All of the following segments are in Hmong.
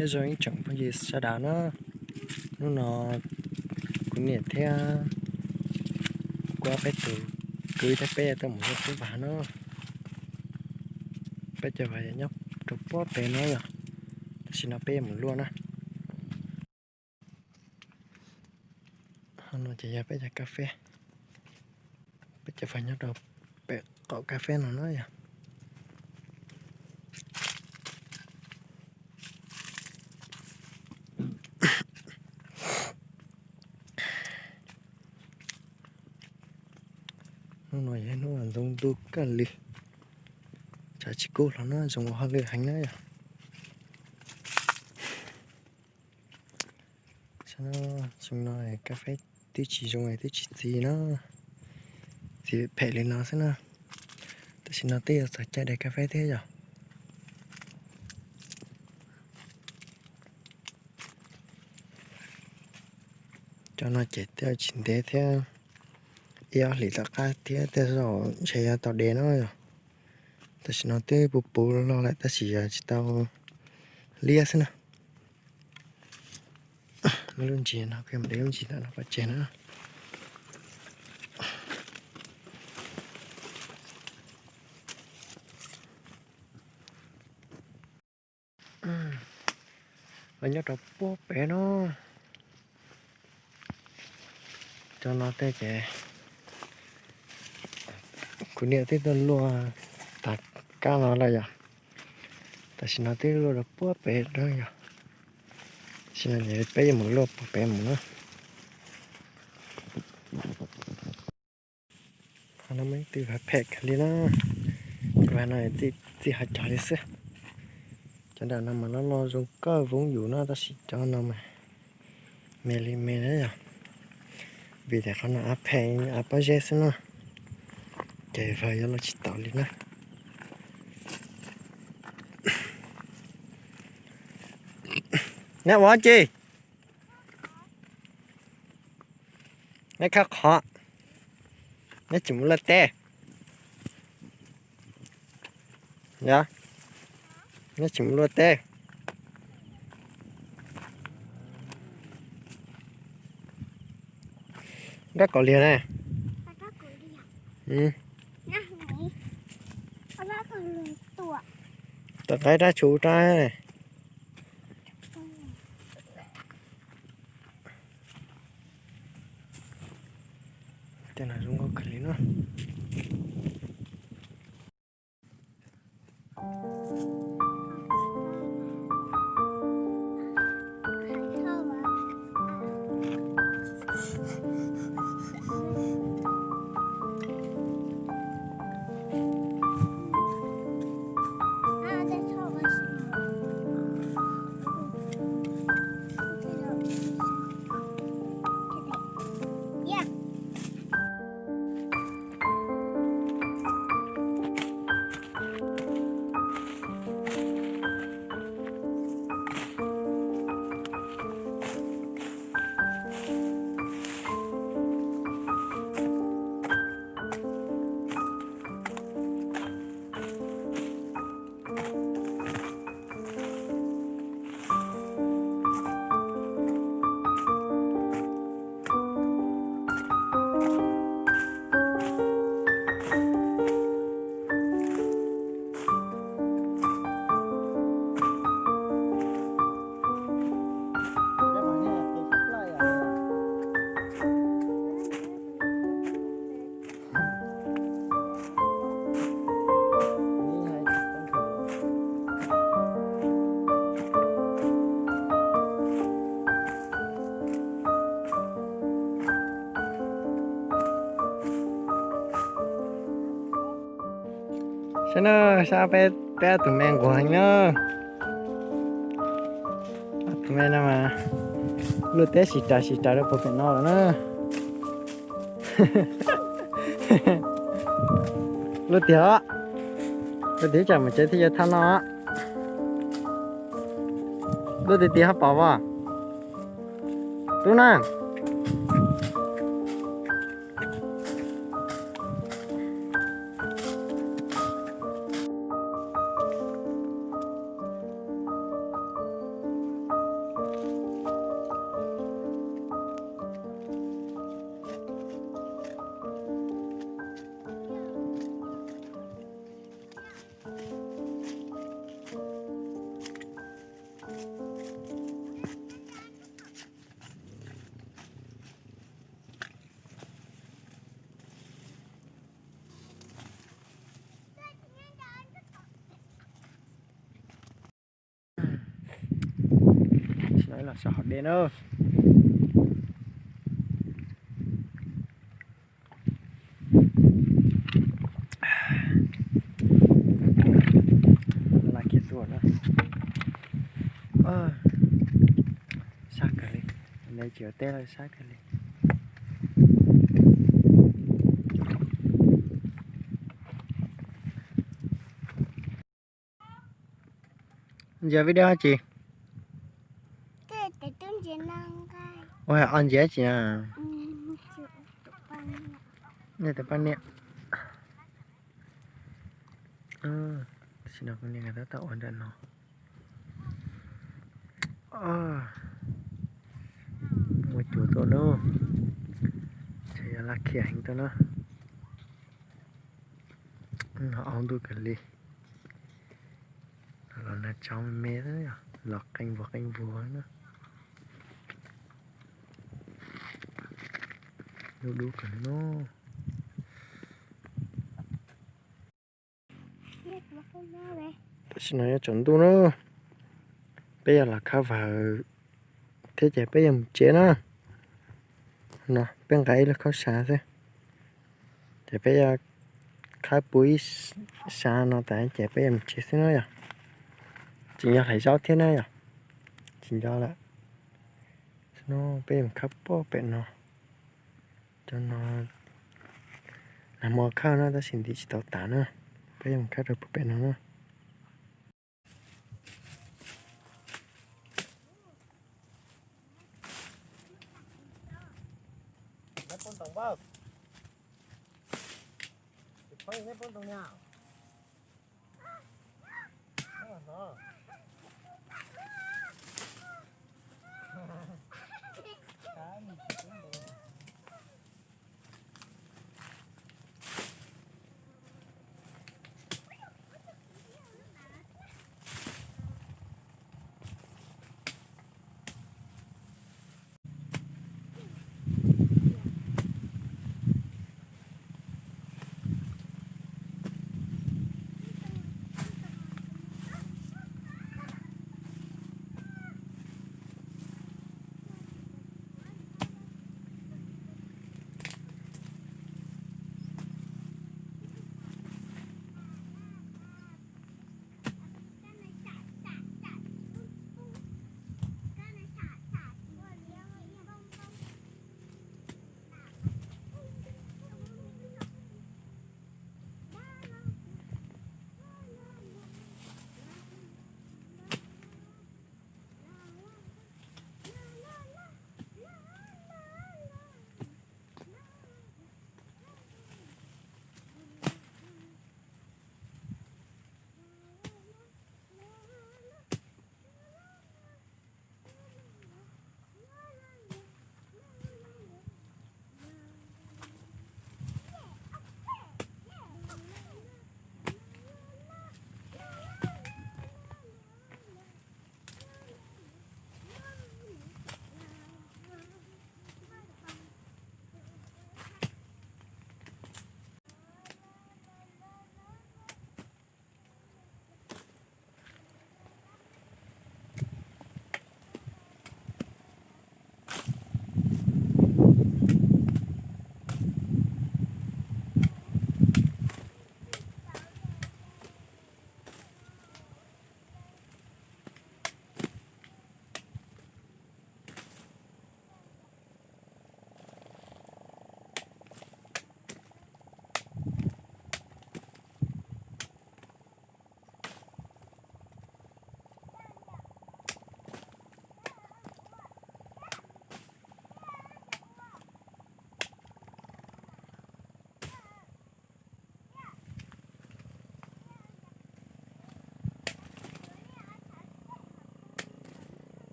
Nyob zoo ib tsoom phooj ywg sawv daws na, hnub no kuv niam thiab kuv ob peb tus kwv thiab peb tuaj mus luaj xub vas na. Peb cov vas nyob rau puag pem no yog, tam sim no peb yuav mus luaj na. Ho no ces yog peb cov kas fes, peb cov vas nyob rau pem qaum kas fes no na yog. Hnub no yog hnub ntxoov ntuj kawg li, tshav tsis kub hlo na, zoo ua hauj lwm heev na yog. Xyoo no kas fes twb tsis zoo, twb tsis txi na, txi phem li no xwb na. Tam sim no twb yuav txog caij de kas fes thiab yog. Cov no ces twb tsis ntev thiab, ib ob hlis tom qab thiab tej zaum ntshe yuav tau de no yog. Tam sim no twb puv puv loj lawm tab sis yog tsis tau liab xwb na. Muaj lub ntsis no, peb mus de lub ntsis ntawm no pov tseg na. Los nyob rau puag pem no. Cov no tej ces kuv niam twb tuaj luaj tas kab no lawm yog. Tam sim no twb luaj rau puag pem na yog. Tam sim no ces peb yuav mus luaj puag pem mus na. Qhov no muaj ib tug vas phem kawg li na. Tus vas no txij hav cog li xwb. Cov nram no mas loj loj zoo kawg voob yus na, tab sis cov no mas me li me na yog. Vim tias qhov no av phem, av pob zeb xwb na, ces vas yuav luaj tsis taus li na. Neb ua dab tsi? Neb khab qhov, neb tsis mus luaj teb. Yog, neb tsis mus luaj teb. Nrab kaus liag ne. Tom qab rab tsuv rab. Tej no zoo nkauj kawg li na. Saib na, saib peb, peb ob tug me nquag heev na. Ob tug me no mas luaj teb sib raws sib raws rau puag pem no lawm na. Luaj tiag os. Luaj tiag tsam mus tsev thiaj yog thaj no. Luaj tiag tiag hab pom as. Tub na. Saum hauv dej na. Laj kiag tuaj na. Sab kawg li, nws tsis ua teb lawm, sab kawg li. Ntsia video tsis? Ua o ntsia tsis na? Nej tus poj niam. Tam sim no kuv niam nkawd tab tom ua nram no. Muaj cua tuaj lauj. Ces yog laj khiam heev tuaj na. No au ntuj kawg li. Los nag tsaus me me, los qeej vog qeej vog na. Dub dub kawg li no. Tam sim no yuav tsaus ntuj na, peb yuav los khawb vawv thiab ces peb yuav mus tsev na. No peb nqa ib lub khaub sab xwb, ces peb yuav khawb puv ib sab no tas ces peb yuav mus tsev xwb na yom. Tsis nco hlais zaub thiab na yom. Tsis nco lawm. No peb yuav mus khawb puag pem no. Cov no nag hmo khawb na tab sis ntim tsis tau tas na. Peb yuav mus khawb rau puag pem no na.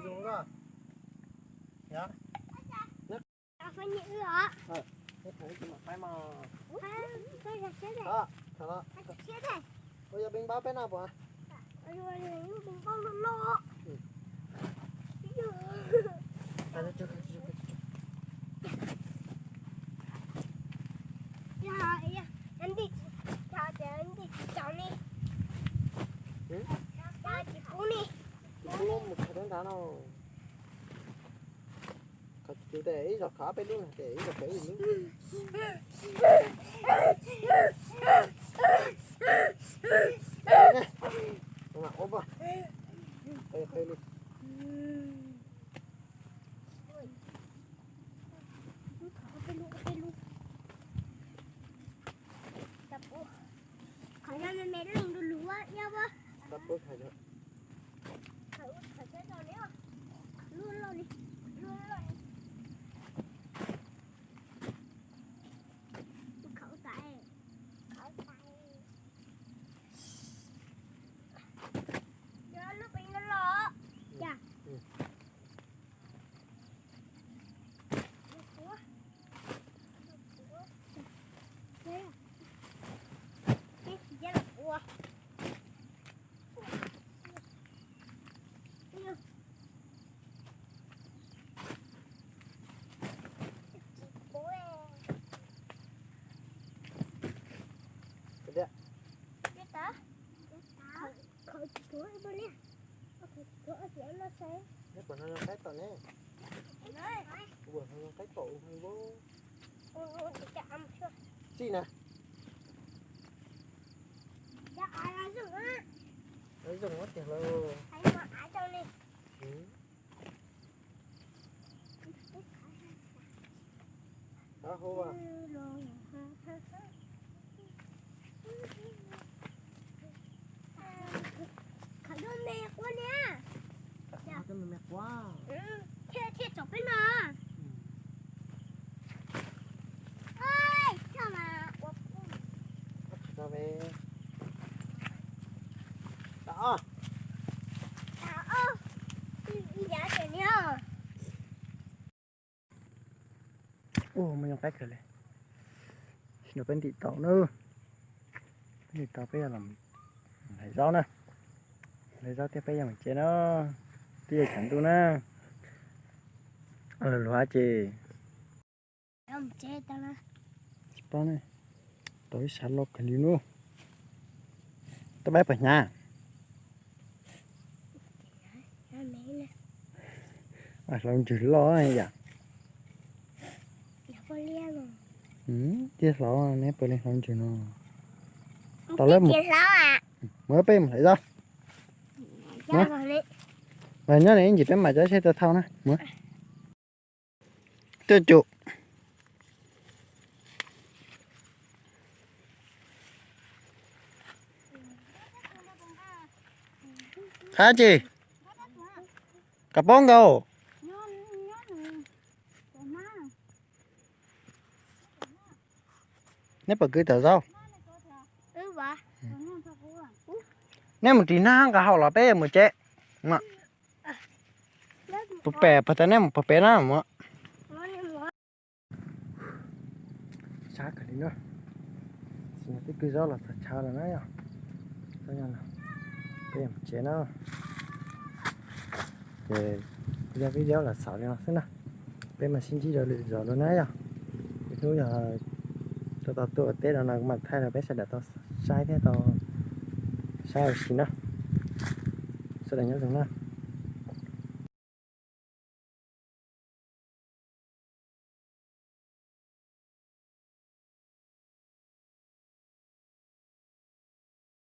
Zoo na. Yog. Neb, neb tham ib chim mam pais mog. Tham los. Ua yog peb npab peb noj puas? Tsis pub mus khaws rau nrad no. Khaws tus tes ib zaug, khaws ob peb lub no tes ib zaug khaws ib lub. Ua li. Qhov no me me leej lub lub iab. Lub loj li, lub loj li. Khauv tas, khauv tas. Lub pem no los. Cas. Neb puas hnov zoo qaib tom ne? Puas hnov zoo qaib tom ua hauv? Txij na. Zoo tiag lauj. Hu. Qhov me me quaj na. Qhov me me quaj. Thiaj, thiaj tsom peb no. Ua, ua, ua. Tau, tau, ib yav ces niag. Ua, muaj zoo qaib kawg li. Sim no peb ntim tau na. Peb ntim tau peb yuav los hlais zaub na. Hlais zaub thiab peb yuav mus tsev na. Twb yuav tshav ntuj na. Luag luag ces tsis paub ne. Tau ib sab loj kawg li lub. Tau peb puas hnyav? Hlau ntswg loj yam. Tiag hlau, neb puas leej hlau ntswg no? Tau lawm, mus peb mus hlais zaub. Nyob ne, ib ntsis peb mam cov seb tau thauj na. Tuaj cum. Qab tsi? Koj paub nkaus. Neb puas kwv tom zaub? Neb mus ris nag nqa hau los peb mus tsev. Puag pem, puag ta neb mus puag pem na mus. Sab kawg li na. Sim no twb kwv zaub los txog chaw lawm na yog. Peb yuav mus tsev na. Ces kuv yog video los xaus li no xwb na. Peb mam sib ntsib rau lwm zaus dua na yog. Hnub yog tau tau tuaj ua teb no no kuv mam thaij rau peb sawv daws tau saib thiab tau saib ua si na. Sawv daws nyob zoo na.